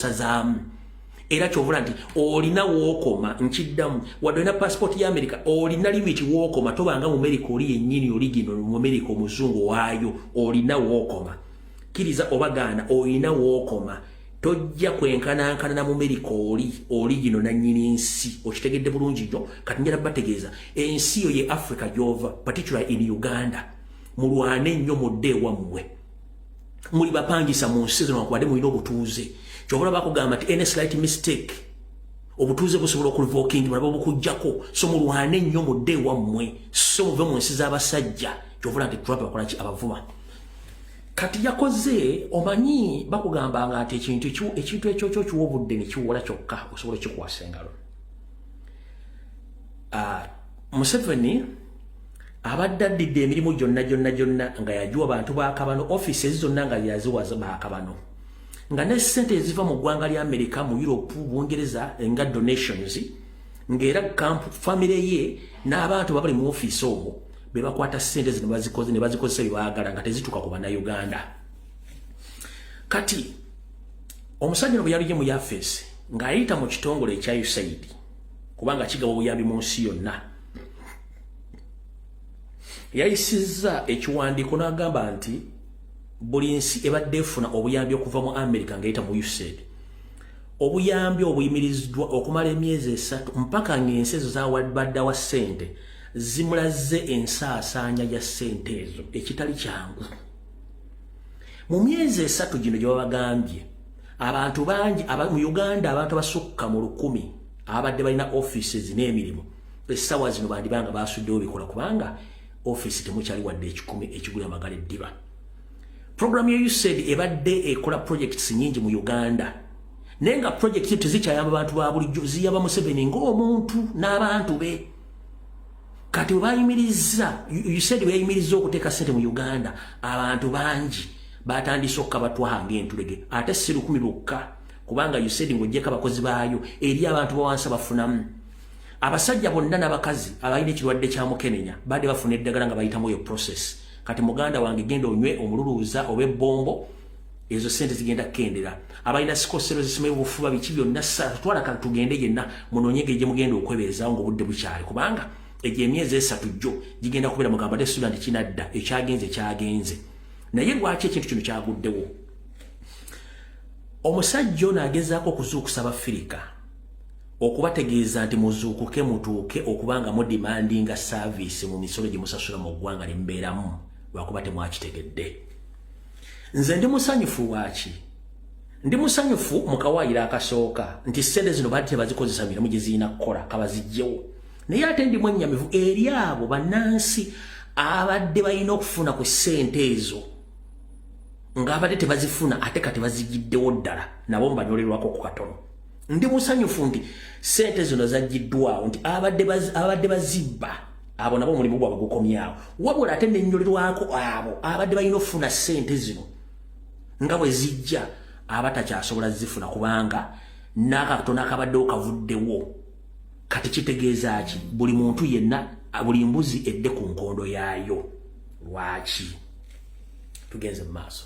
Sazaamu era kyovula nti olina wookoma. Nkiddamu, wadde olina passport ya America, olina limit wookoma. Tobanga mu America oli yennyini, oli gino mu America omuzungu waayo, olina wookoma. Kkiriza obagaana, olina wookoma. Tojja kwenkanankana na mu America oli gino nannyini nsi. Okitegedde bulungi nnyo. Kati njala bategeeza ensi yo ye Africa gyova, particularly in Uganda, mulwane nnyo mudde ewammwe. Muli bapangisa mu nsi zino wakubadde mulina obutuuze. Kyobula bakugamba nti any slight mistake, obutuuze busobola okurevoking, nabo bukujjako. So mulwane nnyo mudde ewammwe, so muve mu nsi z'abasajja. Kyovula nti Trump akolaki? Abavuma. Kati yakoze, omanyi bakugambanga nti ekintu ekyo kyo kiwa obudde ne kiwola kyokka osobola okikwasa engalo. Museveni abadde addidde emirimu gyonna gyonna gyonna nga yagiwa bantu bakabano, offices zonna nga yaziwa bakabano, nga ne ssente eziva mu ggwanga lya Amerika, mu Europe, Bungereza nga donations, ng'era camp family ye n'abantu babali mu ofiisi omwo be bakwata ssente zino bazikoze ne bazikozesa bye baagala nga tezituuka ku Bannayuganda. Kati omusajja ono bwe yalije mu yafeesi ng'ayita mu kitongole ekya USAID, kubanga kigaba obuyambi mu nsi yonna, yayisizza ekiwandiiko n'agamba nti buli nsi ebadde efuna obuyambi okuva mu America ng'eyita mu USAID, obuyambi obuyimiriziddwa okumala emyezi 3 mpaka ng'ensi ezo zawabaddawa ssente zimulaze ensaasaanya ya ssente ezo, ekitali kyangu. Mu myezi 3 gino gye babagambye, abantu bangi mu Uganda, abantu abasukka mu 1000 abadde balina offices n'emirimu, essaawa zino bandibanga basuddewo bikola, kubanga office temukyali wadde 100 ekigula amagala eddiba. Program ya USAID ebadde ekola projects nyingi mu Uganda, naye nga project tezikyayamba bantu ba bulijjo, ziyaba Museveni ng'omuntu n'abantu be. Kati bwe bayimiriza, USAID bwe yayimiriza okuteeka ssente mu Uganda, abantu bangi batandise okukabatwaha ng'entulege. Ate si 1000 bokka, kubanga USAID ng'oggyeko abakozi baayo, eri abantu bawansi bafunamu. Abasajja bonna n'abakazi abalina ekirwadde kya mukenenya badde bafuna eddagala nga bayitamu eyo process. Kati muganda wange, genda onywe omululuuza oba ebbombo, ezo sente zigenda kukendera. Abalina sickle cell, zisima obufuba, biki byonna, twala kale tugende yenna munoonye engeri gye mugenda okwebeezawo ng'obudde bukyali, kubanga egyo emyezi 3 jjo gigenda kubeera mugamba te suula nti kinadda ekyagenze kyagenze. Naye lwaki ekintu kino kyaguddewo? Omusajja ono agezaako okuzuukusa Abafirika, okubategeeza nti muzuukuke, mutuuke okubanga mudemandinga service mu misolo gye musasula mu ggwanga lye mubeeramu, lwakuba temwakitegedde. Nze ndi musanyufu. Waaki ndi musanyufu? Mu kawaayiro akasooka nti ssente zino baali tebazikozesa mirimu gye zirina kukola, kabazigyewo. Naye ate ndi mwennyamivu eri abo bannansi abadde balina okufuna ku ssente ezo ng'abadde tebazifuna, ate kati bazigiddewo ddala, nabo mbanyolerwako ku katono. Ndi musanyufu nti ssente zino zaggiddwawo, nti abadde bazibba abo nabo omulimu gwabwe gukomyawo. Wabula ate nenyolerwako abo abadde balina okufuna ssente zino nga bwe zijja, abatakyasobola zifuna, kubanga n'akatono akabaddewo kavuddewo. Kati kitegeeza ki? Buli muntu yenna, buli mbuzi edde ku nkondo yaayo. Lwaki tugenze mu maaso?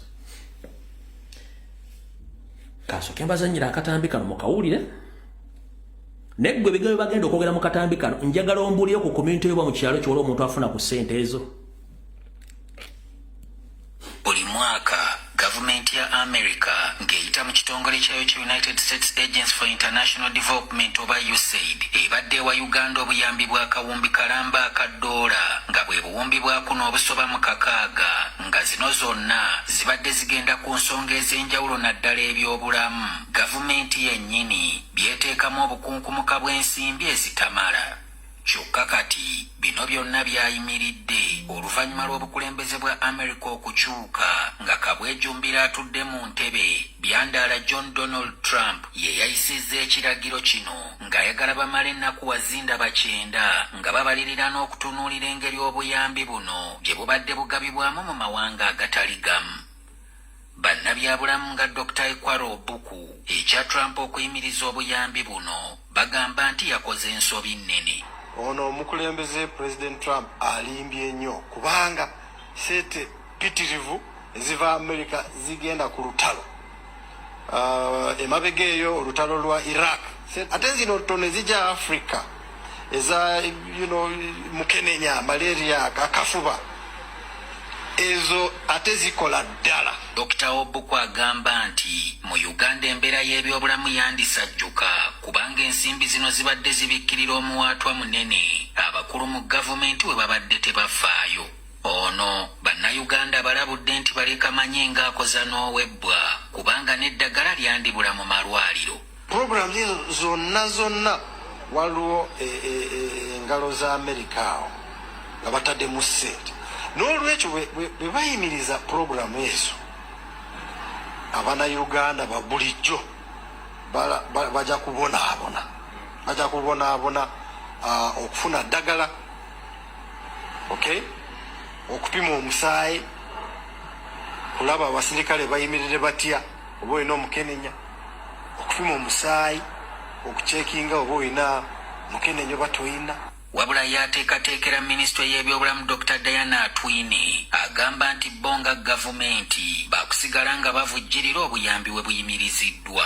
Kasooke mbazanyira akatambi kano mukawulire. Naye gwe bigambo bagenda okwogera mu katambi kano, njagala ombulire ku community yoba mu kyalo kiwala omuntu afuna ku ssente ezo. Buli mwaka gavumenti ya America ng'eyita mu kitongole kyayo kya United States Agency for International Development oba USAID ebadde ewa Uganda obuyambi bwa kawumbi kalamba aka ddoola, nga bwe buwumbi bwa kuno obusoba mu 6, nga zino zonna zibadde zigenda ku nsonga ez'enjawulo, naddala ebyobulamu. Gavumenti yennyini byeteekamu obukunkumuka bw'ensimbi ezitamala. Kyokka kati bino byonna byayimiridde oluvannyuma lw'obukulembeze bwa America okukyuka, nga kabwejumbira atudde mu ntebe byandaala John Donald Trump ye yayisizza ekiragiro kino, ng'ayagala bamala ennaku wazindaba 90 nga babalirira n'okutunuulira engeri obuyambi buno gye bubadde bugabibwamu mu mawanga agatali gamu. Bannabyabulamu nga Dr Ekwaro Obuku, ekya Trump okuyimiriza obuyambi buno bagamba nti yakoze ensobi nnene. Ono omukulembeze President Trump alimbye nnyo, kubanga sente pitirivu eziva America zigenda ku lutalo. Emabega eyo olutalo lwa Iraq, ate zino tono ezijja Africa eza mukenenya, malaria, akafuba, ezo ate zikola ddala. Dr Obuku agamba nti mu Uganda embeera y'ebyobulamu yandisajjuka kubanga ensimbi zino zibadde zibikkirira omuwaatwa munene abakulu mu gavumenti we babadde tebafaayo. Ono Bannayuganda balabudde nti baleka manye ng'akoza n'owebbwa kubanga n'eddagala lyandibula mu malwaliro. Programs ezo zonna zonna waliwo engalo za Amerika awo nga bataddemu ssente. N'olwekyo bwe bayimiriza puroguramu ezo, Abannayuganda ba bulijjo bajja kubonaabona, bajja kubonaabona okufuna ddagala, okay, okupima omusaayi, kulaba abasirikale bayimirire batya oba olina omukenenya, okupima omusaayi, okucekinga oba olina mukenenya oba toyina. Wabula yateekateekera minisitule y'ebyobulamu, Dr Diana Atwine, agamba nti bo nga gavumenti bakusigala nga bavujjirira obuyambi we buyimiriziddwa.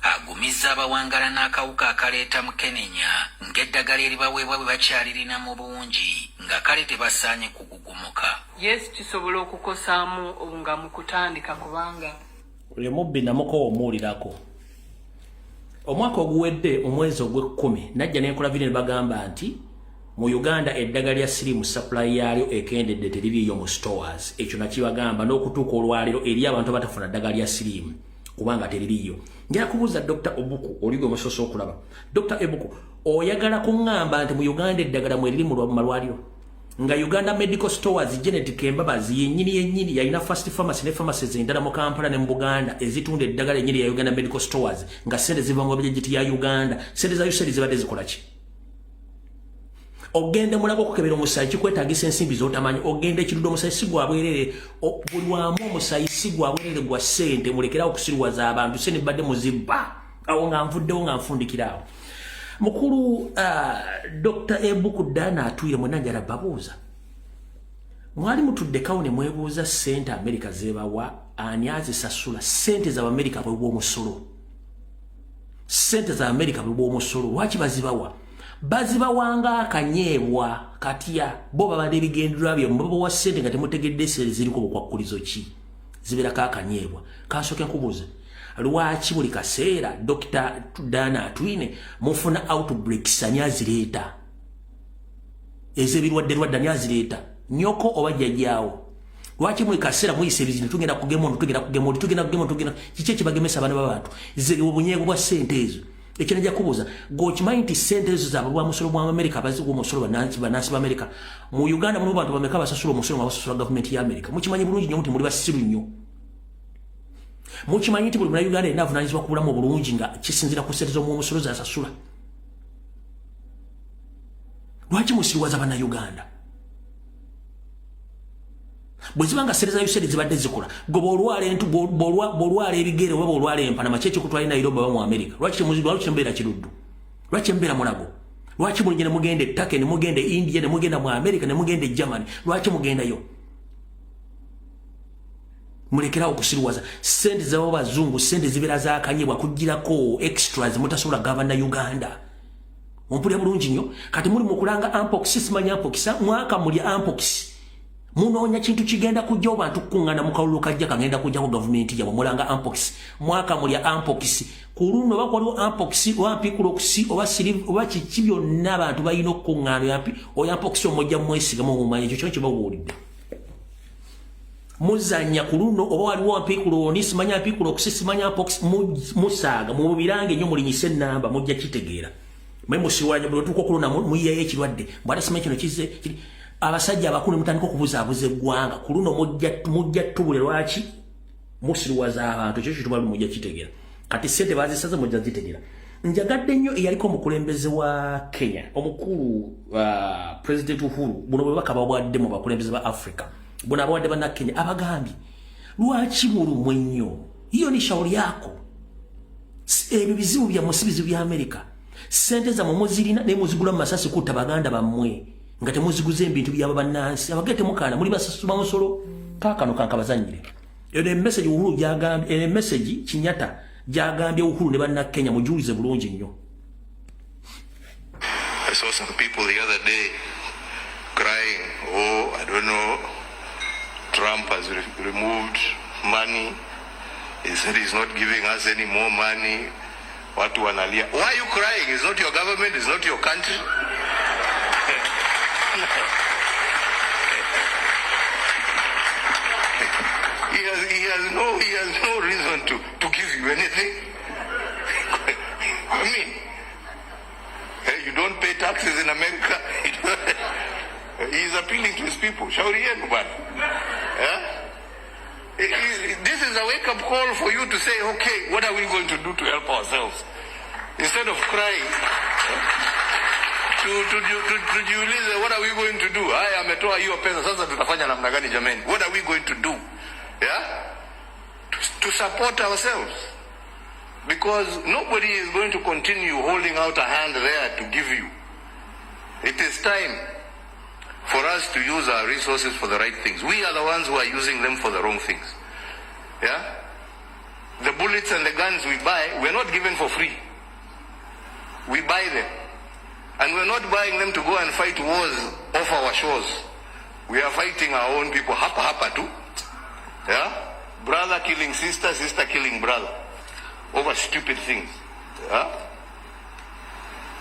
Agumizza abawangala n'akawuka akaleeta mukenenya ng'eddagala eribaweebwa bwe bakyalirina mu bungi, nga kale tebasaanye kugugumuka. Yes, kisobola okukosaamu nga mu kutandika kubanga Oyo mubbi namukowa omuwulirako. Omwaka oguwedde, omwezi ogw'ekkumi, najja nenkola video ne bagamba nti mu Uganda eddagala lya siriimu supply yaalyo ekendedde, teririiyo mu stores. Ekyo nakibagamba n'okutuuka olwaleero eri abantu abatafuna ddagala lya siriimu kubanga teririiyo. Njala kubuuza Dr Obuku, oli gwe musoose okulaba. Dr Obuku, oyagala kuŋŋamba nti mu Uganda eddagala mweriri mu malwaliro, nga Uganda Medical Stores, Janet Kembabazi yennyini yennyini yalina First Pharmacy ne pharmacies endala mu Kampala ne mu Buganda ezitunda eddagala yennyini ya Uganda Medical Stores, nga sente ziva mu bajeti ya Uganda, sente za USAID zibadde zikola ki? Ogenda Mulago okukebera omusaayi kikwetagisa ensimbi z'otamanyi. Ogenda Ekirudde, omusaayi si gwa bwerere. Buli wamu omusaayi si gwa bwerere, gwa ssente. Mulekerawo okusirwaza abantu, sente badde muzibba. Awo nga nvuddewo, nga nfundikira awo, mukulu Dr Ebuku Dana Atwire, mwenna njala babuuza, mwali mutuddekawo ne mwebuuza ssente Amerika zebawa ani azisasula? Ssente z'Abamerika bwe bw'omusolo, ssente za Amerika bwe bw'omusolo. Lwaki bazibawa? Bazibawanga akanyeebwa katya? Bo babadde ebigendererwa bye babawa ssente nga temutegedde ssente ziriko bukwakkulizo ki, zibeerako akanyeebwa. Kansooke nkubuuze, lwaki buli kaseera, Dr Dana Atwine, mufuna outbreaks? Ani azireeta ez'ebirwadde lwadde? Ani azireeta, nyoko oba jjajjaawo? Lwaki muli kaseera muyisa ebizibu, tugenda kugema ono, tugenda kugema oli, tugenda kugema, tugenda kiki ekibagemesa abaana b'abantu? Obunyeebwa bwa ssente ezo. Ekyo najja kubuuza, gweokimanyi nti ssente ezo zaabwe bwa musolo bwa Amerika, abaziwa omusolo bannansi ba Amerika. Mu Uganda mulimu bantu bameka basasula omusolo nga basasula gavumenti ya Amerika? Mukimanyi bulungi nnyo nti muli basiru nnyo. Mukimanyi nti buli Munauganda yenna avunaanyizibwa ku bulamu obulungi nga kisinziira ku ssente z'omumusolo zasasula? Lwaki musiriwaza Bannayuganda? Bwe ziba nga ssente za USAID zibadde zikola, gwe bw'olwala entu, bw'olwala ebigere oba bw'olwala empanama, ki ekikutwala e Nairobi oba mu America? Lwaki temubeera Kiruddu? Lwaki temubeera Mulago? Lwaki mulinye ne mugenda e Turkey, ne mugenda e India, ne mugenda mu America, ne mugenda e Germany? Lwaki mugendayo? Mulekerawo okusiriwaza. Sente zaba bazungu, sente zibeera zakanyebwa kugirako extras mutasobola gaba na Uganda. Ompulira bulungi nnyo? Kati muli mukulanga mpox, simanya mpox, mwaka mulya mpox, munoonya kintu kigenda kujja obantu kukuŋŋaana mu kalulu kajja kagenda kujjako gavumenti yabwe. Mulanga mpox, mwaka mulya mpox. Ku luno oba kwaliwo mpox oba mpikulox oba siri oba kiki, byonna abantu balina okukuŋŋaana. Oya mpox omujja mwesigamu, mumanya ekyo kyo kibabuulidde. Muzanya ku luno oba waliwo mpikuloni, simanya mpikulox, simanya mpox, musaaga mubirange nnyo, mulinyise enamba, mujja kitegeera. Mwe musiwanya buli otuuka okulona muyiyayo ekirwadde mbwate simanyi kino kize. Abasajja abakulu mutandika okubuzaabuza eggwanga. Ku luno mujja tubule lwaki musirwaza abantu. Ekyo kitubali mujja kitegeera. Kati sente bazisaze, mujja zitegeera. Njagadde nnyo eyaliko omukulembeze wa Kenya omukulu, President Uhuru, buno bwe bakaba bwadde mu bakulembeze ba Africa, buno abawadde Bannakenya, abagambye, "Lwaki mulumwe nnyo? Hiyo ni shauri yako. Ebyo bizibu byammwe, si bizibu bya Amerika. Sente zammwe muzirina, naye muzigula mu masasi kutta baganda bammwe nga temuziguza ebintu byaba bannansi. Abagere temukaana, muli basasula musolo." Kaakano kankabazanyire eno emessage Uhuru gyagambye, eno emessage Kenyatta. Gyagambye Uhuru ne Bannakenya, mujulize bulungi nnyo. I saw some people the other day crying, "Oh, I don't know, Trump has removed money. He said he's not giving us any more money." Watu wanalia. Why are you crying? It's not your government, it's not your country. He has no reason to give you anything. I mean, you don't pay taxes in America. He's appealing to his people. Shauri yenu bwana. Eh? This is a wake-up call for you to say, "Okay, what are we going to do to help ourselves?" Instead of crying, tujiulize, what are we going to do? Haya, ametoa hiyo pesa, sasa tutafanya namna gani jameni? What are we going to do? Yeah? To support ourselves. Because nobody is going to continue holding out a hand there to give you. It is time for us to use our resources for the right things. We are the ones who are using them for the wrong things. Yeah? The bullets and the guns we buy, we're not given for free. We buy them. And we're not buying them to go and fight wars off our shores. We are fighting our own people. Hapa hapa tu. Yeah? Brother killing sister, sister killing brother. Over stupid things. Yeah?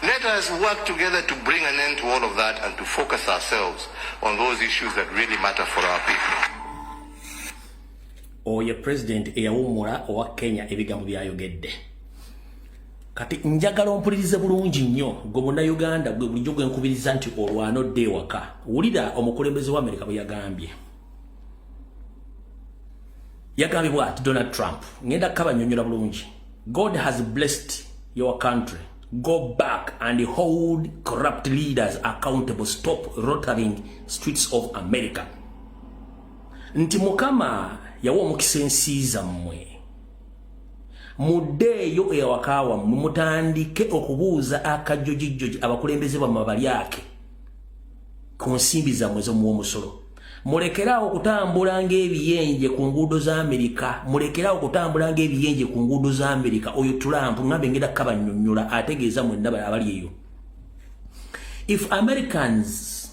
Let us work together to bring an end to all of that and to focus ourselves on those issues that really matter for our people. Oyo president eyawummula owa Kenya, ebigambo byayogedde. Kati njagala ompulirize bulungi nnyo, gwe Munnayuganda, gwe bulijjo gwe nkubiriza nti olwana odde ewaka. Wulira omukulembeze wa Amerika bwe yagambye. Yagambye bwati Donald Trump, ngenda kabanyonyola bulungi: "God has blessed your country. Go back and hold corrupt leaders accountable. Stop loitering streets of America." Nti Mukama yawa omukisa ensi zammwe, muddeeyo ewaka wammwe, mutandike okubuuza akajjojijjoji abakulembeze bammwe balyake ku nsimbi zammwe z'omuwa omusolo. Mulekeraawo okutambula ng'ebiyenje ku nguudo za Amerika. Mulekeraawo okutambula ng'ebiyenje ku nguudo za Amerika. Oyo Trump, ngambe ngenda kabanyonnyola, ategeeza mwenna abali eyo. If Americans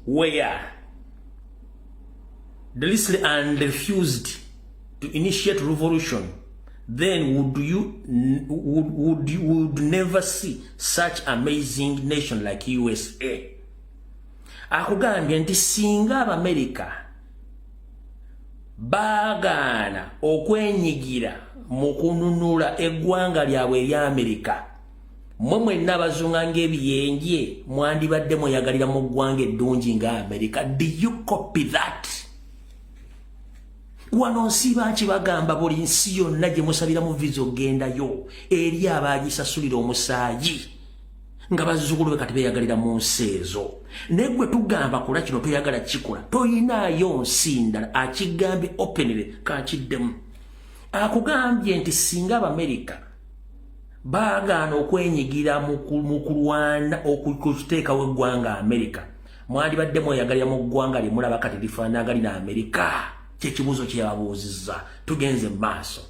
were deliberately and refused to initiate revolution, then would you would you would never see such amazing nation like USA. Akugambye nti singa Abamerika baagaana okwenyigira mu kununula eggwanga lyabwe erya Amerika, mmwe mwenna abazunga ng'ebiyenje mwandibadde mweyagalira mu ggwanga eddungi nga Amerika. Do you copy that? Wano nsiiba nkibagamba, buli nsi yonna gye musabiramu visa ogendayo, eri abagisasulira omusaayi nga bazzukulu be kati beeyagalira mu nsi ezo. Naye gwe tugamba kola kino, toyagala kikola, toyinaayo nsi ndala. Akigambye openly, kakiddemu. Akugambye nti singa Abamerika baagaana okwenyigira mu kulwana okuteekawo eggwanga Amerika, mwandibadde mweyagalira mu ggwanga lyemulaba kati lifaanana lina Amerika. Kyekibuuzo kyeyababuuzizza. Tugenze mu maaso.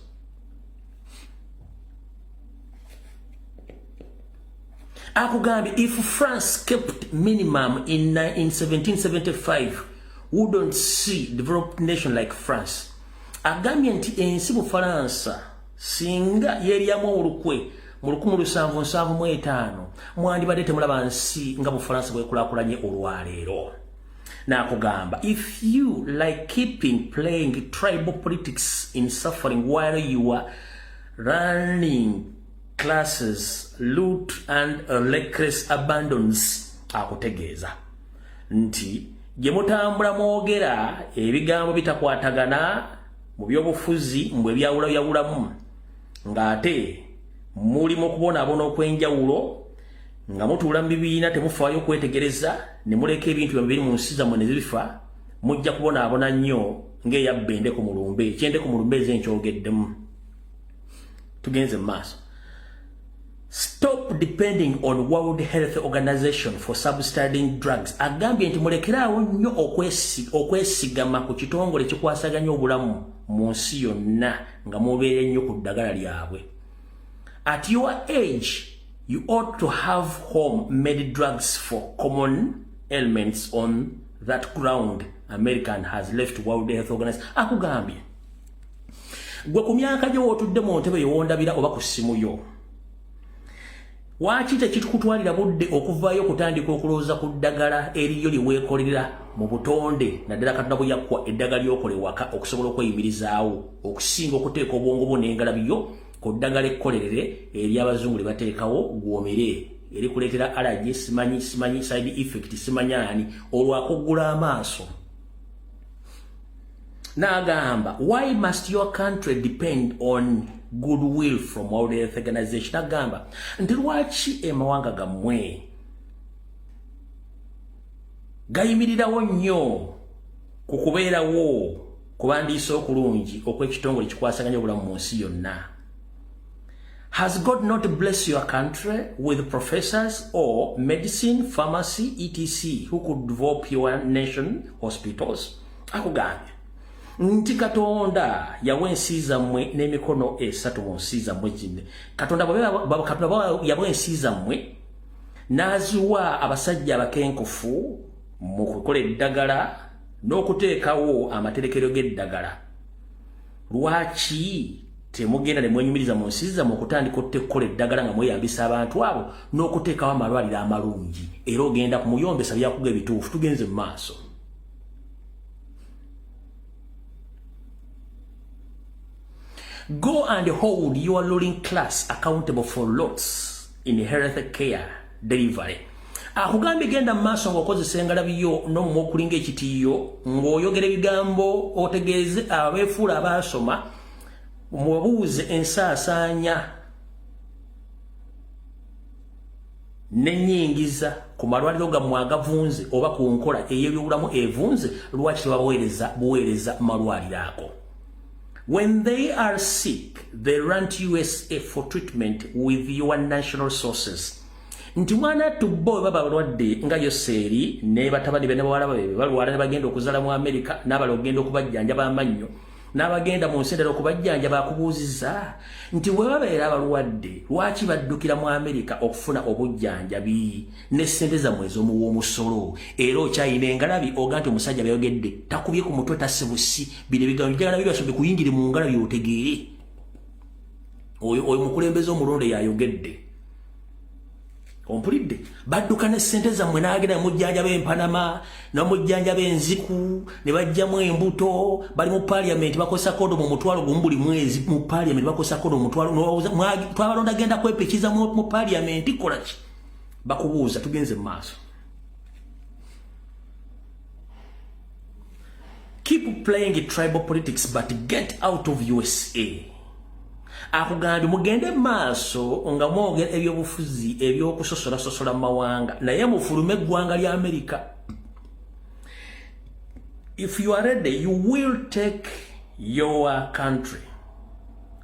Akugambye, if France kept minimum in 1775, wouldn't see developed nation like France. Agambye nti ensi Bufalansa singa yeryamu olukwe mu 1775, mwandibadde temulaba nsi nga Bufalansa bwekulaakulanye olwaleero. Nakugamba, if you like keeping playing tribal politics in suffering while you are running classes, loot and reckless abandons. Akutegeeza nti gye mutambula mwogera ebigambo bitakwatagana mu byobufuzi, mbwe ebyawulayawulamu, ng'ate muli mu kubonaabona okw'enjawulo, nga mutuula mu bibiina temufaayo okwetegereza ne muleka ebintu byamwe biri mu nsi zammwe ne zibifa, mujja kubonaabona nnyo ng'eyabba endeku mu lumbe. Ekyendeku mu lumbe eze nkyogeddemu. Tugenze mu maaso. Stop. Stop depending on World Health Organization for subsidizing drugs. Agambye nti mulekeraawo nnyo okwesigama ku kitongole kikwasaganya obulamu mu nsi yonna nga mubeera ennyo ku ddagala lyabwe. At your age, you ought to have home made drugs for common ailments. On that ground, American has left World Health Organization. Akugambye gwe ku myaka gyo wootudde mu ntebe yowondabira oba ku ssimu yo, waaki tekikutwalira budde okuvaayo okutandika okulowooza ku ddagala eriyo lye weekolerera mu butonde, naddala Katonda bwe yakuwa eddagala lyokola ewaka okusobola okweyimirizaawo, okusinga okuteeka obwongo bwo n'engalabiyo ku ddagala ekkolerere ery'abazungu lye bateekawo gwomere erikuleetera allergy, simanyi simanyi side effect, simanyi ani olwakuggula amaaso? N'agamba, why must your country depend on goodwill from World Health Organization? Agamba nti lwaki emawanga gammwe gayimirirawo nnyo ku kubeerawo kubandiisa okulungi okw'ekitongole kikwasaganya obulamu mu nsi yonna? Has God not blessed your country with professors or medicine, pharmacy, etc. who could develop your nation hospitals? Akugambye nti Katonda yawa ensi zammwe n'emikono esatu mu nsi zammwe ginne. Katonda yawa ensi zammwe n'aziwa abasajja abakenkufu mu kukola eddagala n'okuteekawo amaterekero g'eddagala. Lwaki temugenda ne mwenyumiriza mu nsi zammwe okutandika okukola eddagala nga mweyambisa abantu abo n'okuteekawo amalwaliro amalungi? Era ogenda kumuyombesa byakuga ebituufu. Tugenze mu maaso. Go and hold your ruling class accountable for lots in health care delivery. Akugambye genda mu maaso ng'okozesa engalabi yo n'omumwa okulinga ekitiiyo ng'oyogera ebigambo, otegeeze abeefuula abaasoma, mubabuuze ensaasaanya n'ennyingiza ku malwaliro gammwe agavunze oba ku nkola ey'ebyobulamu evunze. Lwaki tebabaweereza buweereza malwaliro ago? When they are sick, they run to USA for treatment with your national sources. Nti mwana tubbo bwe baba balwadde nga Yoseeri ne batabani be ne bawala be balwala ne bagenda okuzala mu Amerika, n'abala okugenda okubajjanjaba amannyo, n'abagenda mu nsi endala okubajjanja, bakubuuzizza nti bwe babeera abalwadde lwaki baddukira mu Amerika okufuna obujjanjabi ne ssente zammwe ez'omuwa omusolo? Era okyayina engalabi oga nti omusajja byayogedde takubye ku mutwe, tasse busi. Bino ebigambo njagala bibasombe kuyingire mu ngalabi otegeere. Oyo mukulembeze omulonde yayogedde, ompulidde? Badduka ne ssente zammwe n'agenda nemujjanjaba empanama, nomujjanjaba enziku, ne bajjamu embuto. Bali mu parliament bakozesa kondomu 10,000 buli mwezi. Mu parliament bakozesa kondomu 100,000. Twabalonda genda kwepikiza mu parliament kola ki? Bakubuuza. Tugenze mu maaso. Keep playing tribal politics, but get out of USA. Akugambye mugende maaso nga mwogera ebyobufuzi ebyokusosolasosola mu mawanga, naye mufulume eggwanga lya Amerika. If you are ready, you will take your country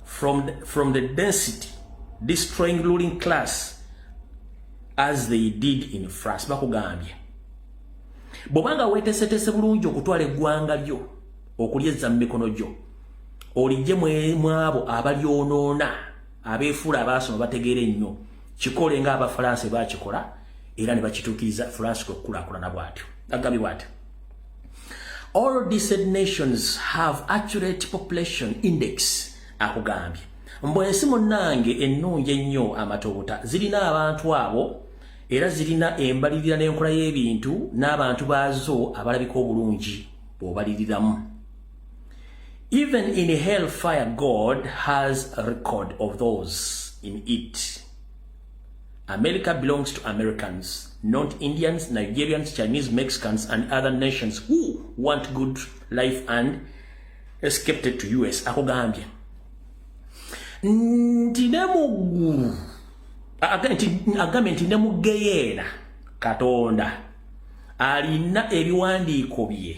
from the density destroying ruling class as they did in France. Bakugambye bw'obanga weeteeseteese bulungi okutwala eggwanga lyo okulyezza mu mikono gyo, olijje mu abo abalyonoona abeefuula abaasoma bategeera ennyo, kikole ng'Abafalansa bakikola era ne bakituukiriza. France kwe kukulaakulana bw'atyo agambye bw'atyo. All decent nations have accurate population index. Akugambye mbwe ensi munnange ennungi ennyo amatobuta zirina abantu abo era zirina embalirira n'enkola y'ebintu n'abantu baazo abalabika obulungi bw'obaliriramu. Even in hell fire, God has a record of those in it. America belongs to Americans, not Indians, Nigerians, Chinese, Mexicans and other nations who want good life and escaped to US. Akugambye nti ne mu ggulu, agambye nti ne mu geyeena Katonda alina ebiwandiiko bye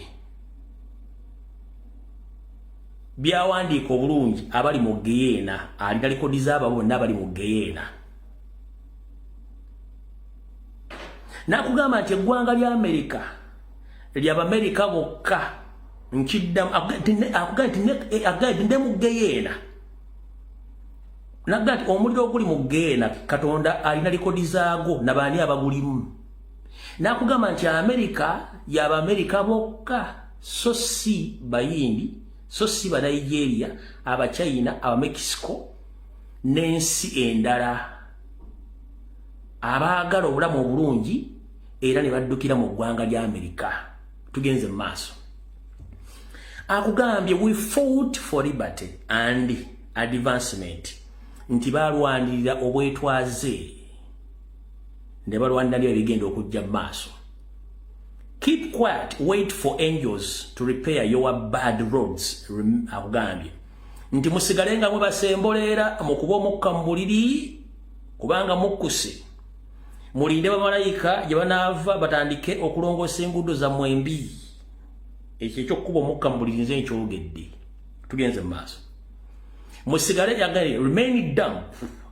byawandiika obulungi abali mu geyeena, alina likodi zaabo bonna abali mu geyeena. N'akugamba nti eggwanga lya Amerika ly'Abamerika bokka. Nkiddamu, akugamba nti ne mu geyeena, nagamba nti omuliro oguli mu geyeena Katonda alina likodi zaagwo nabaani abagulimu. N'akugamba nti Amerika y'Abamerika bokka, so si Bayindi, so si Banigeria, Abachina, Abamexico n'ensi endala abaagala obulamu obulungi era ne baddukira mu ggwanga lya Amerika. Tugenze mu maaso. Akugambye, "We fought for liberty and advancement," nti balwanirira obwetwaze ne balwanira nyo ebigenda okujja mu maaso. "Keep quiet, wait for angels to repair your bad roads." Akugambye nti musigale nga mwebasemboleera mukuba omukka mu buliri kubanga mukkuse, mulinde bamalayika gye banaava batandike okulongoosa enguudo zammwe embi. Ekyo ekyokukuba omukka mu buliri nze nkyogedde. Tugenze mu maaso. Musigale yagale, "Remain dumb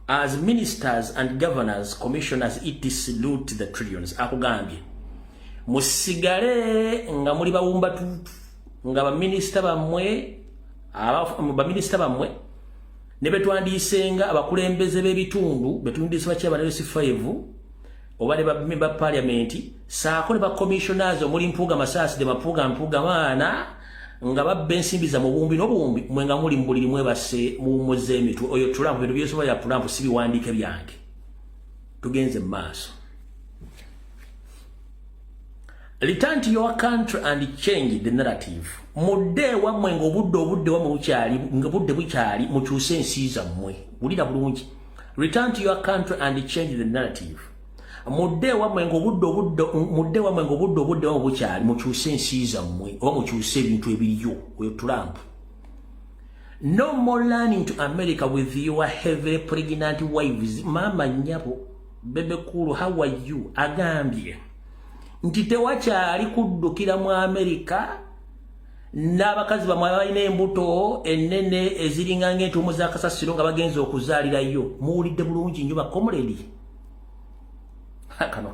as ministers and governors, commissioners, etc loot the trillions." Akugambye musigale nga muli bawumba tutu nga baminisita bammwe ne betwandiisenga abakulembeze b'ebitundu betundiise bakyaba ne C5 oba ne ba parliament saako ne ba commissioners omuli Mpuuga Masaasi de Mapuuga Mpuuga maana nga babba ensimbi za mubuwumbi n'obuwumbi, mwe nga muli mu buliri mwebase muwummuza emitwe. Oyo Trump, bintu byesobola ya Trump, si biwandiike byange. Tugenze mu maaso. "Return to your country and change the narrative." Mudde ewammwe ng'obudde obudde wammwe bukyali, nga budde bukyali, mukyuse ensi zammwe. Wulira bulungi. "Return to your country and change the narrative." Mudde ewammwe ng'obudde obudde, mudde ewammwe ng'obudde obudde wammwe bukyali, mukyuse ensi zammwe oba mukyuse ebintu ebiriyo. Oyo Trump. "No more running to America with your heavily pregnant wives." Mama nyabo Bebe Cool, how are you? Agambye nti tewakyali kuddukira mu Amerika n'abakazi bamwe balina embuto ennene eziringa ng'entuumu z'akasasiro nga bagenza okuzaalirayo. Muwulidde bulungi nnyo, bakomuledi. Kano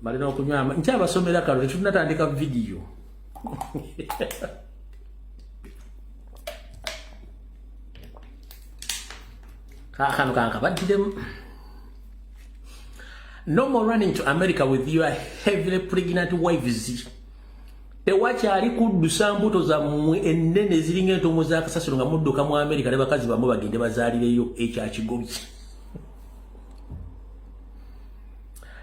malina okunywa nkyabasomera kano, tetunatandika vidiyo. Kano kankabaddiremu. "No more running to America with your heavily pregnant wives." Tewakyali kuddusa mbuto zammwe ennene eziringa entuumu z'akasasiro nga mudduka mu Amerika ne bakazi bammwe bagende bazaalireyo ekyakigobye.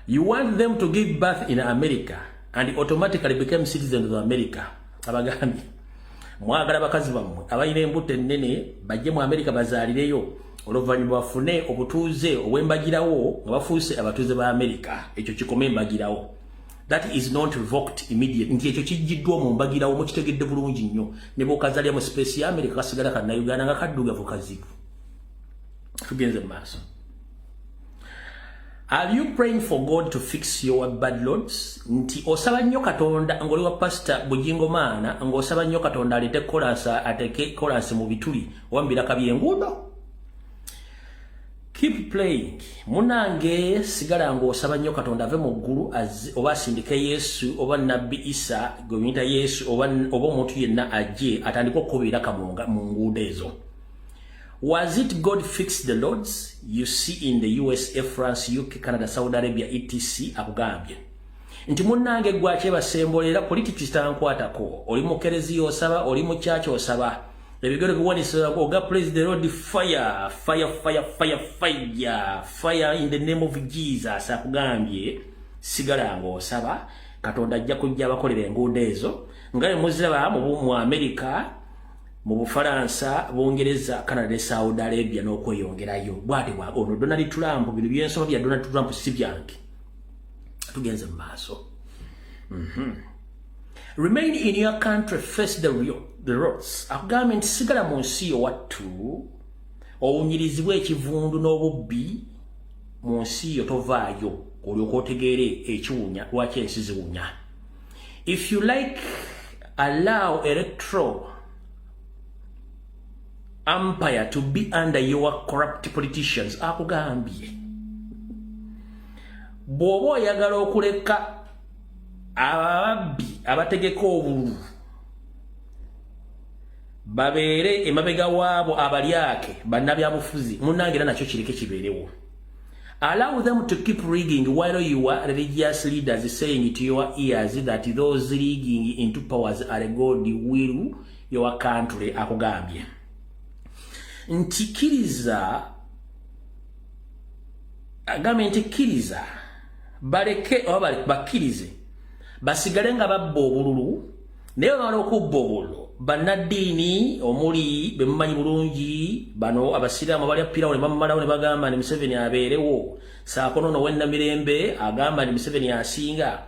"You want them to give birth in America and automatically become citizens of America." Abagambye mwagala bakazi bammwe abalina embuto ennene bajje mu Amerika bazaalireyo, oluvannyuma bafune obutuuze obw'embagirawo nga bafuuse abatuuze ba Amerika. Ekyo kikome embagirawo. "That is not revoked immediate," nti ekyo kijjiddwa mu mbagirawo. Mukitegedde bulungi nnyo. Ne bw'okazaalira mu space ya Amerika, kasigala Kannayuganda nga kaddugavu kazibu. Tugenze mu maaso. "Are you praying for God to fix your bad roads?" Nti osaba nnyo Katonda ng'oli wa Pastor Bujingo Maana, ng'osaba nnyo Katonda aleete kolansi, ateeke kolansi mu bituli oba mu biraka by'enguudo. "Keep praying." Munange sigala ng'osaba nnyo Katonda ave mu ggulu oba asindike Yesu oba Nabbi Isa gwe muyita Yesu oba omuntu yenna ajje atandike okukuba ebiraka mu nguudo ezo. "Was it God fix the roads you see in the USA, France, UK, Canada, Saudi Arabia, etc?" Akugambye nti munnange gwaki basembolera politics tankwatako. Oli mu kereziya osaba, oli mu church osaba, ebigero biwanisa oga, "Praise the Lord, fire, fire, fire, fire, fire, fire in the name of Jesus." Akugambye sigala ng'osaba Katonda ajja kujja abakolera enguudo ezo nga bwe muziraba mu Amerika, mu Bufalansa, Bungereza, Canada ne Saudi Arabia n'okweyongerayo. Bwati bwa ono Donald Trump. Bino byensoma bya Donald Trump, si byange. Tugenze mu maaso. "Remain in your country, face the real the roads." Akugambye nti sigala mu nsi yo wattu, owunyirizibwe ekivundu n'obubbi mu nsi yo, tovaayo olyoka otegeere ekiwunya lwaki ensi ziwunya. "If you like, allow electoral empire to be under your corrupt politicians." Akugambye Bw'oba oyagala okuleka ababbi abategeka obululu babeere emabega waabo abalyake bannabyabufuzi, munnange, era nakyo kireke kibeerewo. Allow them to keep rigging while your religious leaders saying to your ears that those rigging into powers are God will your country. Akugambye nti kkiriza, agambye nti kkiriza baleke oba bakkirize basigale nga babba obululu, naye bamala okubba obululu, bannaddiini omuli bemumanyi bulungi bano abasiraamu abalya pirawo ne bamumalawo ne bagamba ni Museveni abeerewo, saako nono wennamirembe agamba ni Museveni asinga,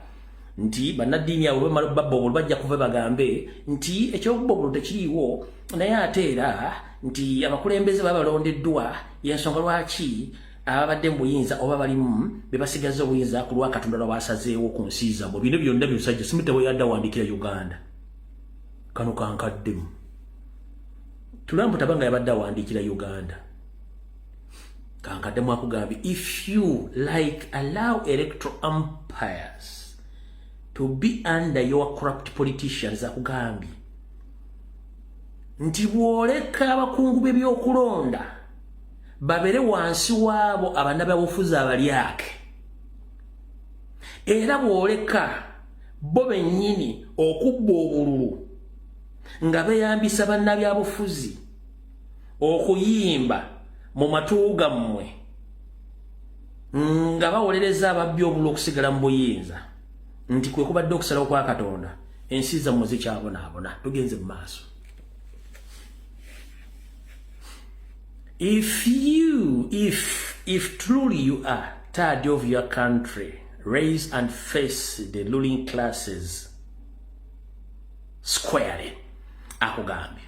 nti bannaddiini abo babba obululu bajja kuva bagambe nti ekyokubba obululu tekiriiwo, naye ate era nti abakulembeze baba balondeddwa, yensonga lwaki ababadde mu buyinza oba balimu be basigaza obuyinza ku lwa Katonda lwabasazeewo ku nsi zaabwe. Bino byonna byosajja simutebo yadde awandikira Uganda. Kano kankaddemu, Trump tabanga yabadde awandiikira Uganda. Kankaddemu, akugambye, if you like, allow electoral umpires to be under your corrupt politicians. Akugambye nti bw'oleka abakungu b'ebyokulonda babeere wansi waabo abannabyabufuzi abalyake, era bw'oleka bo bennyini okubba obululu nga beeyambisa bannabyabufuzi okuyimba mu matu gammwe nga bawolereza ababbi obululu okusigala mu buyinza, nti kwe kubadde okusalawo kwa Katonda, ensi zammwe zikyabonaabona. Tugenze mu maaso. If you if if truly you are tired of your country, raise and face the ruling classes squarely. Akugambye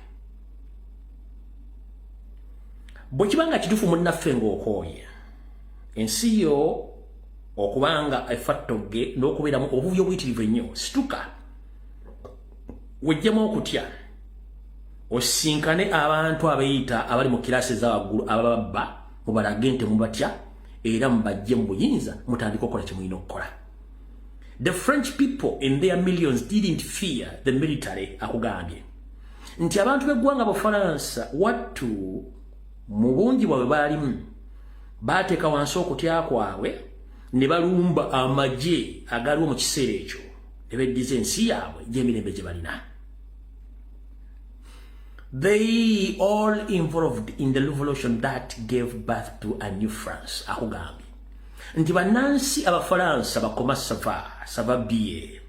bwe kiba nga kituufu, munnaffe, ng'okooye ensi yo okubanga efattogge n'okubeeramu obuvuyo obuyitirivu ennyo, situka wejjemu okutya, osinkane abantu abeeyita abali mu class ezawaggulu abababba, mubalage nti mubatya era mubajje mu buyinza, mutandike okukola kye mulina okukola. The French people in their millions didn't fear the military. Akugambye nti abantu b'eggwanga Bufalansa wattu mu bungi bwabwe baalimu baateeka wansi okutya kwabwe ne balumba amagye agaliwo mu kiseera ekyo ne beddiza ensi yaabwe gy'emirembe gye balina. They all involved in the revolution that gave birth to a new France. Akugambye nti bannansi Abafalansa bakoma ça va, ça va bien,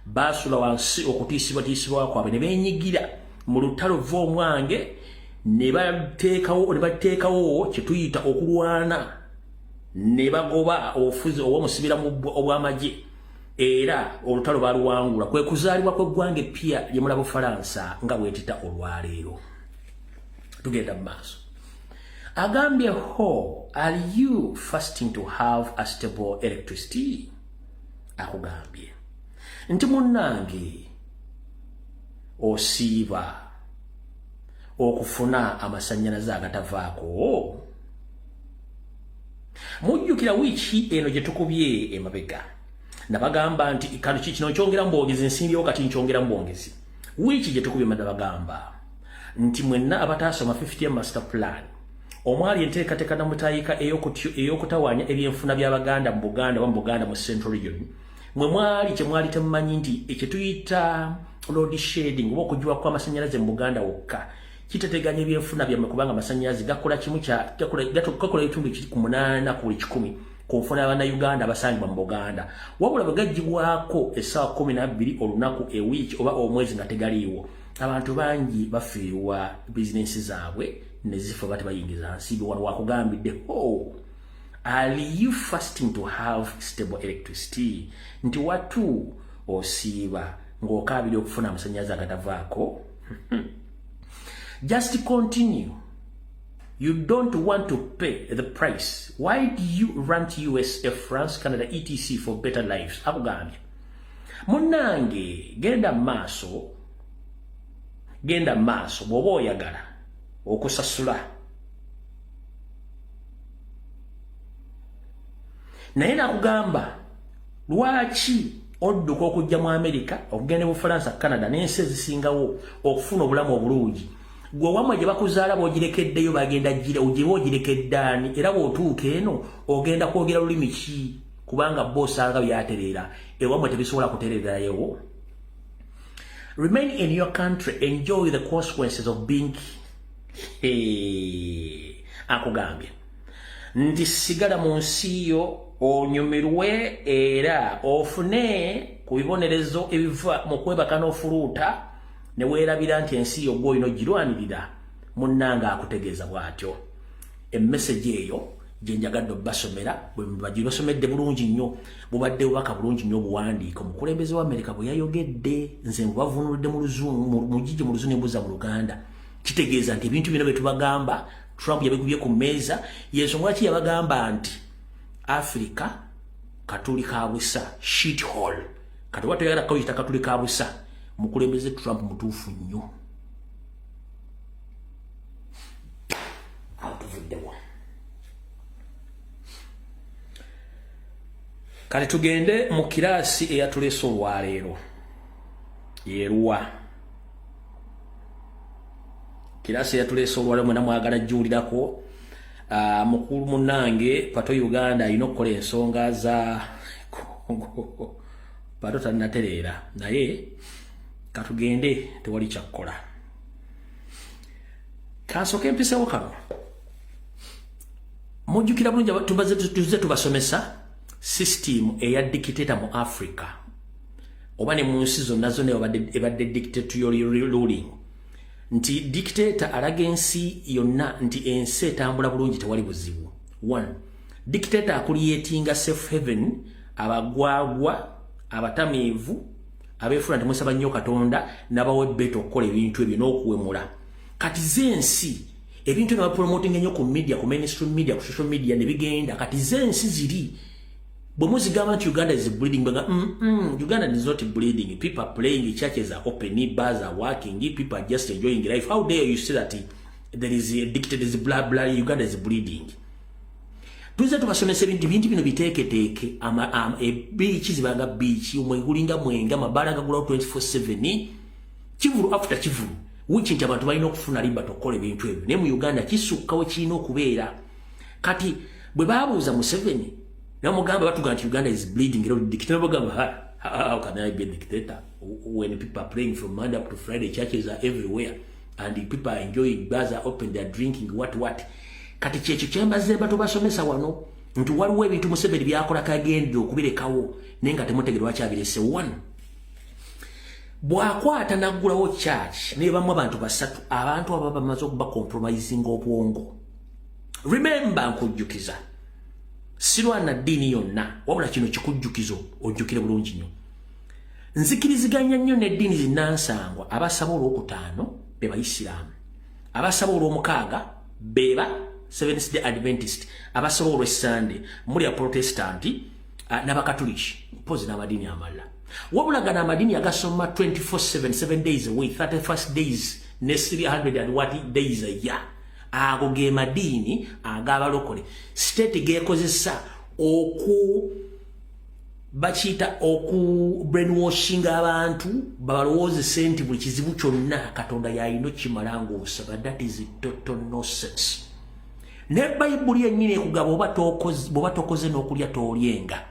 baasula wansi okutiisibwatiisibwa kwabwe ne beenyigira mu lutalo v'omwange ne bateekawo kye tuyita okulwana ne bagoba obufuzi obwomusibira obw'amagye, era olutalo baluwangula, kwe kuzaalibwa kw'eggwanga eppya lye mulaba Bufalansa nga bwetita olwaleero. Tugenda mu maaso. Agambye, ho, are you fasting to have a stable electricity? Akugambye nti munnange, osiiba okufuna amasannyalaze agatavaako? Mujjukira wiiki eno gye tukubye emabega nabagamba nti kano kino nkyongera mu bwongezi, nsimbyewo kati nkyongera mu bwongezi. Wiiki gye tukubye nabagamba nti mwenna abataasoma 50 master plan omwali enteekateeka namutayika ey'okutawaanya ebyenfuna by'Abaganda mu Buganda oba mu Buganda mu Central Region, mwe mwali kye mwali temumanyi nti ekyetuyita load shedding oba okugiwa kw'amasannyalaze mu Buganda wokka kiteteganya ebyenfuna byammwe, kubanga amasannyalaze gakola kimu gakola ebitundu kiri ku 8 ku buli 100 ku nfuna y'Abannayuganda abasangibwa mu Buganda. Wabula bwe gaggyibwako essaawa 12 olunaku, ewiiki oba omwezi nga tegaliiwo, abantu bangi bafiirwa bizinensi zaabwe ne zifa oba tebayingiza nsimbi. Wano wakugambidde, oh, are you fasting to have stable electricity? Nti watu osiiba ng'okaabira okufuna amasannyalaze agatavaako? Just continue. You don't want to pay the price. Why do you run to USA, France, Canada, etc for better lives? Akugambye munnange, genda maaso, genda maaso. Bw'oba oyagala okusasula Naye nakugamba lwaki odduka okujja mu Amerika, okugenda mu Bufalansa, Canada n'ensi ezisingawo okufuna obulamu obulungi. Gwe wamwe gye bakuzaala bw'ogirekeddeyo, bagenda gira ogiba ogirekedde ani? Era bw'otuuka eno ogenda kwogera lulimi ki? Kubanga bo osanga byatereera ewamwe tebisobola kutereerayo. Remain in your country, enjoy the consequences of being. Hey, akugambye nti sigala mu nsi yo onyumirwe era ofune ku bibonerezo ebiva mu kwebaka n'ofuluuta ne weerabira nti ensi yo gw'olina ogirwanirira. Munnanga akutegeeza bw'atyo. Emmessage eyo gye njagadde obbasomera, bwe bagibasomedde bulungi nnyo, bubadde bubaka bulungi nnyo obuwandiika omukulembeze wa Amerika bwe yayogedde. Nze mbubavunulidde mu Luzungu, mugije mu Luzungu nembuza mu Luganda. Kitegeeza nti ebintu byonna bye tubagamba, Trump yabigubye ku mmeeza. Yensonga lwaki yabagamba nti Africa katuli ka busa, shit hole. Kati oba toyagala kawuyita katuli ka busa, mukulembeze Trump mutuufu nnyo. Awo tuvuddewo. Kati tugende mu kiraasi eyatuleese olwaleero. Yeruwa kiraasi eyatuleese olwaleero? Mwena mwagala jjuulirako. Mukulu munange Pato Uganda alina okukola ensonga za Kongo. Pato tannatereera, naye katugende, tewali kyakkola. Kansooke mpisewo kano. Mujjukira bulungi tubaze tuze tubasomesa system eya dictator mu Africa oba ne mu nsi zonna zonna ebadde dictatorial ruling, nti dictator alaga ensi yonna nti ensi etambula bulungi, tewali buzibu. One dictator acreatinga safe haven, abagwagwa, abatamiivu, abeefula nti musaba nnyo Katonda, n'abawa ebbeeta okukola ebintu ebyo n'okuwemula. Kati z'ensi ebintu ebyo bapromotinga nnyo ku media, ku mainstream media, ku social media ne bigenda. Kati z'ensi ziri bwe muzigamba nti Uganda is bleeding, baga Uganda is not bleeding, people are playing, churches are open, bars are working, people are just enjoying life. How dare you say that there is a dictator is blah blah, Uganda is bleeding? Tuze tubasomesa ebintu bintu bino biteeketeeke. Ebeach zibanga beach, omwegulinga mwenga, amabaala gagulawo 24/7, kivulu after kivulu, which nti abantu balina okufuna liberty okukola ebintu ebyo. Naye mu Uganda kisukkawo kirina okubeera. Kati bwe babuuza Museveni namugamba batuga nti Uganda is bleeding, era dictator, bagamba, "How can I be a dictator when people are praying from Monday up to Friday, churches are everywhere and the people are enjoying, bars are open, they are drinking, what what?" Kati kyekyo kyembaze batubasomesa wano nti waliwo ebintu Museveni byakola kagendera okubirekawo, naye nga temutegere lwaki abirese. One, bw'akwata naggulawo church naye bamu abantu basatu, abantu abo bamaze okuba compromising obwongo. Remember, nkujjukiza, sirwana ddiini yonna, wabula kino kikujjukizo ojjukire bulungi nnyo. Nzikiriziganya nnyo n'eddiini zinnansangwa. Abasaba olwokutaano be Bayisiraamu, abasaba olwomukaaga beba Seventh Day Adventist, abasaba olwessande muli Aprotestanti n'Abakatuliki, mpozi n'amadiini amalala. Wabula gano amadiini agasoma 24/7, 7 days a week, 31st days ne 300 and what days a year, ago ge madiini ag'abalokole state geekozesa oku bakiyita oku brainwashing abantu, babalowoozese nti buli kizibu kyonna Katonda yalina okimala ng'osaba. That is total nonsense. Ne Bayibuli yennyini ekugaba bw'oba tokoze n'okulya toolyenga.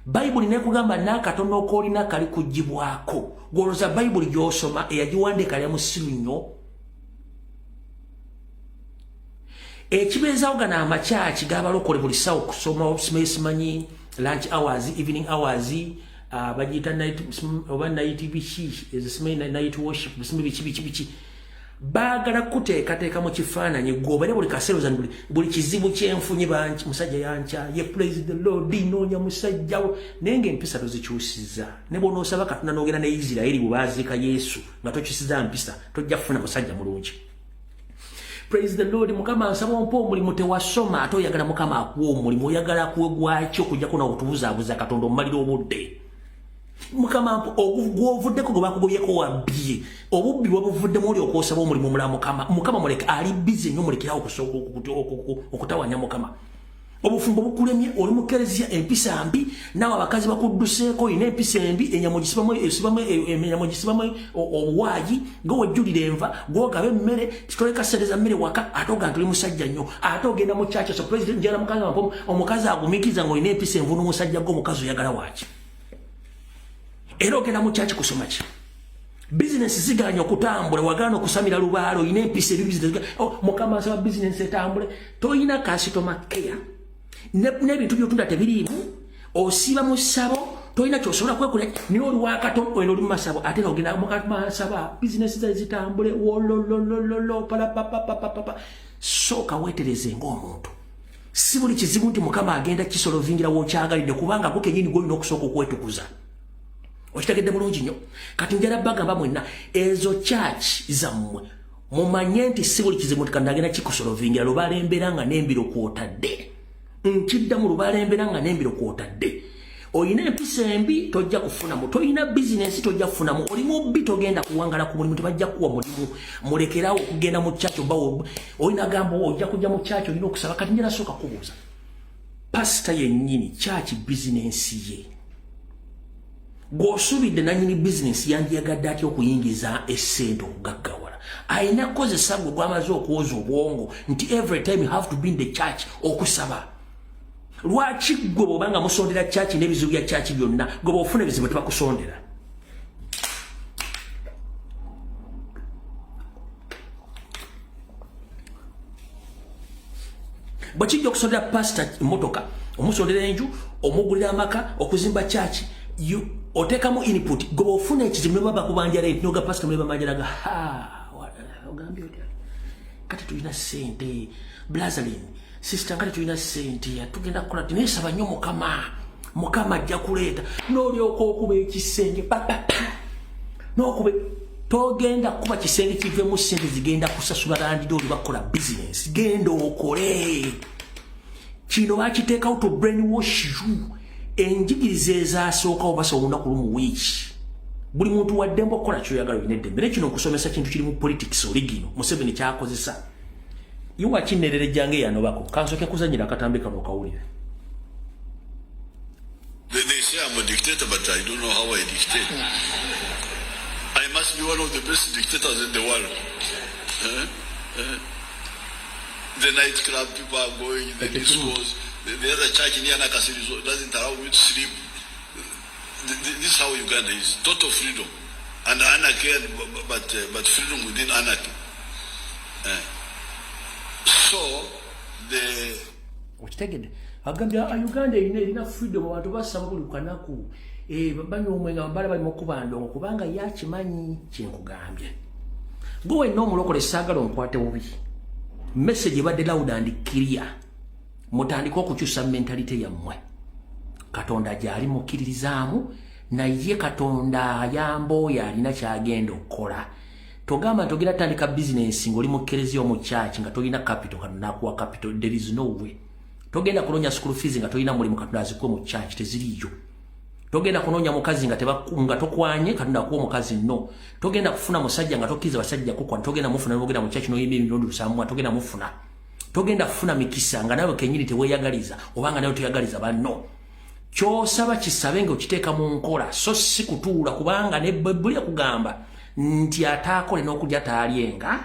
Bayibuli nekugamba n'akatono okoolina kali kugibwako. Gwolooza Bayibuli gy'osoma eyagiwandiika alya musiru nnyo? Ekibeezawo gano amakyaki g'abalokole buli ssaawa okusoma, simanyi lunch hours, evening hours, bagiyita night oba night biki ezo, simanyi night worship, simanyi biki biki biki. Baagala kuteekateeka mu kifaananyi gwobere buli kaseera ozani buli kizibu kyenfunye banki musajja yankya ye. Praise the Lord, noonya musajja we, naye ng'empisa tozikyusiza. Ne bw'onoosaba Katonda n'ogenda ne Isirayiri bwe baaziika Yesu nga tokyusiza mpisa, tojja kufuna musajja mulungi. Praise the Lord, Mukama nsaba ompa omulimu. Tewasoma ate oyagala Mukama akuwa omulimu? Oyagala akuwe gwaki okujjako nawe otubuzaabuza Katonda omumalira obudde? Mukama gwovuddeko gwe bakugobyeko wabbye, obubbi bwabuvuddemu oli okwosaba omulimu omulala. Mukama, Mukama muleke, ali busy nnyo, mulekerawo okutawanya Mukama. Obufumbo bukulemye, oli mu kereziya empisa mbi, naawe abakazi bakudduseeko, olina empisa embi, enyama ogisibamu esibamu enyama ogisibamu obuwaayi, gwe wejjulira enva, gwogaba emmere, titoleka ssente za mmere waka, ate ogamba nti oli musajja nnyo, ate ogenda mu church. So president njala mukazi wampa omukazi agumiikiriza ng'olina empisa envu n'omusajja gwe omukazi oyagala waaki? Era ogenda mu church kusoma ki? Bizinesi ziganye okutambula, wagaana okusamira lubaale, olina empisa ebi bizinesi. Oh, mukama nsaba bizinesi etambule. Tolina customer care, n'ebintu byotunda tebiriimu, osiiba mu ssabo, tolina kyosobola kwekola, naye oli wakato olina oli mu masabo, ate nogenda masaba bizinesi zae zitambule wolololololo palapapapapapa. Sooka weetereze ng'omuntu. Si buli kizibu nti mukama agenda kisolovingira wokyagalidde, kubanga gwe kenyini gwolina okusooka okwetukuza. Okitegedde bulungi nnyo. Kati njala bagamba mwenna, ezo church zammwe, mumanye nti si buli kizibu nti kandagenda kikusolovingira. Lubalembera nga n'embiro kwotadde, nkiddamu, lubalembera nga n'embiro kwotadde. Olina empisa embi, tojja kufunamu. Tolina bizinensi, tojja kufunamu. Oli mubbi, togenda kuwangala ku mulimu, tebajja kuwa mulimu. Mulekerawo okugenda mu church. Oba olina gamba ojja kujja mu church, olina okusaba. Kati njala sooka kubuuza pasita yennyini, church bizinensi ye gw'osuubidde, nanyini bizinensi yandiyagadde atya okuyingiza essente okugaggawala? Alina kukozesa gwe gwamaze okwoza obwongo nti every time you have to be in the church okusaba. Lwaki gwe bw'oba nga musondera church n'ebizibu bya church byonna, gwe bw'ofuna ebizibu tebakusondera? Bwe kijja okusondera pasita emmotoka, omusondera enju, omugulira amaka, okuzimba church, oteekamu input. Gwe bw'ofuna ekizibu ne baba bakubanja rent, noga pasita mwe bamanjalaga, ha, ogambye otya? Kati tulina ssente, blazalin sister, kati tulina ssente, tugenda kukola, naye saba nnyo mukama, mukama ajja kuleeta. N'olyoka okuba ekisenge papapa n'okuba, togenda kuba kisenge kivemu ssente zigenda kusasula landlord bakola bizinesi. Genda okole. Kino bakiteekawo to brainwash you. Enjigiriza ezasookawo basa olunaku lumu wiiki, buli muntu waddembe okukola kyoyagala, olina eddembe. Naye kino okusomesa kintu kiri mu politics oligino Museveni kyakozesa iwakinerere jange yanobako. Kansooke kuzanyira akatambi kano okawulire. They say I'm a dictator, but I don't know how I dictate. I must be one of the best dictators in the world. Eh? Eh? The nightclub people are going, the discos, the other church in Yanakasiri doesn't allow me to sleep. This is how Uganda is. Total freedom. And anarchy, but freedom within anarchy. Eh. So, the Okitegedde? Agambye Uganda erina freedom, abantu basaba buli kanaku, banywa omwenge, abala bali mukuba ndongo, kubanga yakimanyi kyenkugambye. Gwe wenna omulokole, saagala onkwate bubi, message ebadde loud and clear. Mutandike okukyusa mentality yammwe. Katonda gyali, mukkiririzaamu, naye Katonda ayamba oyo alina kyagenda okukola. Togamba nti ogenda tandika bizinensi ng'oli mu kereziya omu church nga tolina capital, Katonda nakuwa capital. There is no way. Togenda kunoonya school fees nga tolina mulimu, Katonda azikuwe mu church, teziriiyo. Togenda kunoonya mukazi nga nga tokwanye, Katonda akuwa omukazi, no. Togenda kufuna musajja nga tokkiriza basajja kukwana, togenda mufuna. Nogenda mu church noyimba emirundi lusanvu, togenda mufuna. Togenda kufuna mikisa nga nawe kenyini teweeyagaliza obanga nawe toyagaliza banno. Kyosaba kisabe nga okiteeka mu nkola, so si kutuula, kubanga ne Bayibuli ekugamba nti ataakole n'okulya taalyenga.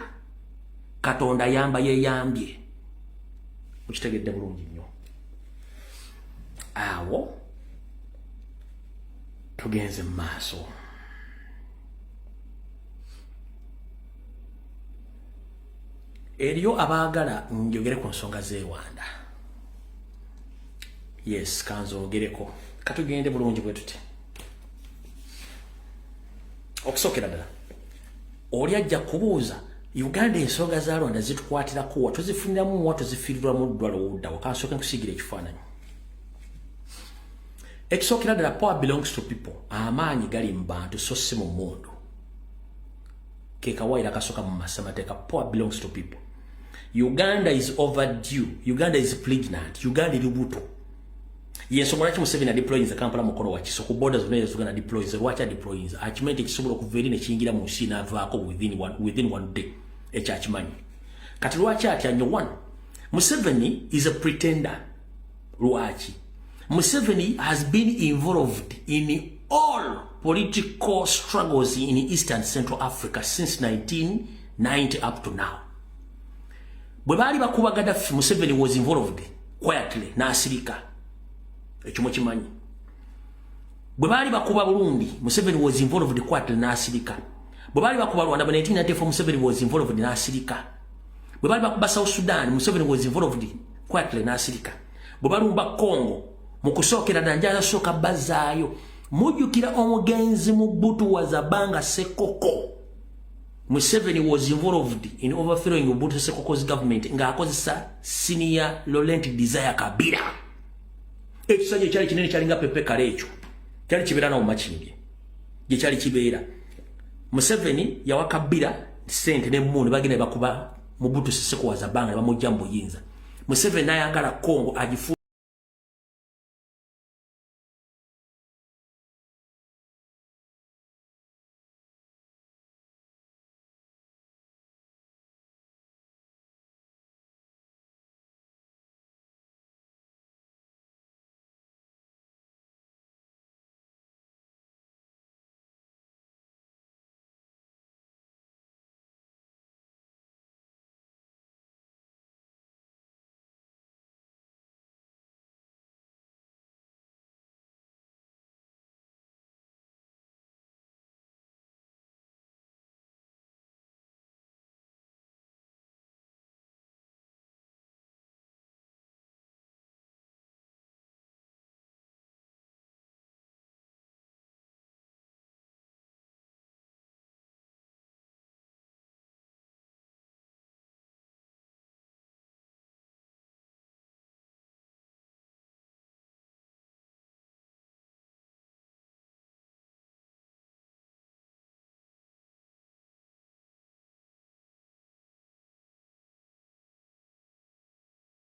Katonda yamba yeeyambye. Okitegedde bulungi nnyo. Awo tugenze mu maaso. Eriyo abaagala njogere ku nsonga z'Erwanda. Yes, kanzongereko. Katugende bulungi bwe tuti. Okusookera ddala, oli ajja kubuuza, Uganda ensonga za Rwanda zitukwatirako wa? Tuzifuniramu wa? Tuzifiirirwamu ddwala owuddawo? Kansooke nkusiigira ekifaananyi. Ekisookera ddala, power belongs to people. Amaanyi gali mu bantu so si mu mundu. Ke kawaayiro akasooka mu masamateeka: power belongs to people. Uganda is overdue, Uganda is pregnant, Uganda eri buto. Yensonga lwaki Museveni adeployinze Kampala, Mukono, Wakiso, ku border zonna eza Uganda deployinze. Lwaki adeployinze? Akimanyi nti ekisobola okuva eri nekiyingira mu nsi n'avaako within one day. Ekyo akimanyi. Kati lwaki atya nnyo? One, Museveni is a pretender. Lwaki Museveni has been involved in all political struggles in East and Central Africa since 1990 up to now. Bwe baali bakuba Gaddafi, Museveni was involved quietly n'asirika. Ekyo mukimanyi. Bwe baali bakuba Burundi, Museveni was involved quietly n'asirika. Bwe baali bakuba Rwanda mu 1994, Museveni was involved n'asirika. Bwe baali bakuba South Sudan, Museveni was involved quietly n'asirika. Bwe balumba Congo, mu kusookera ddala njala sooka bazaayo. Mujjukira omugenzi Mobutu wa Zabanga Sekoko. Museveni was involved in overthrowing Mobutu Sekoko's government ng'akozesa senior Laurent Desire Kabila. Ekisajja ekyali kinene kyalinga pepe kale, ekyo kyali kibeera nawo Makindye gye kyali kibeera. Museveni yawa Kabila sente n'emmundu, bagenda ne bakuba Mobutu Seseko wa Zabanga ne bamujja mu buyinza. Museveni n'ayagala Congo agifu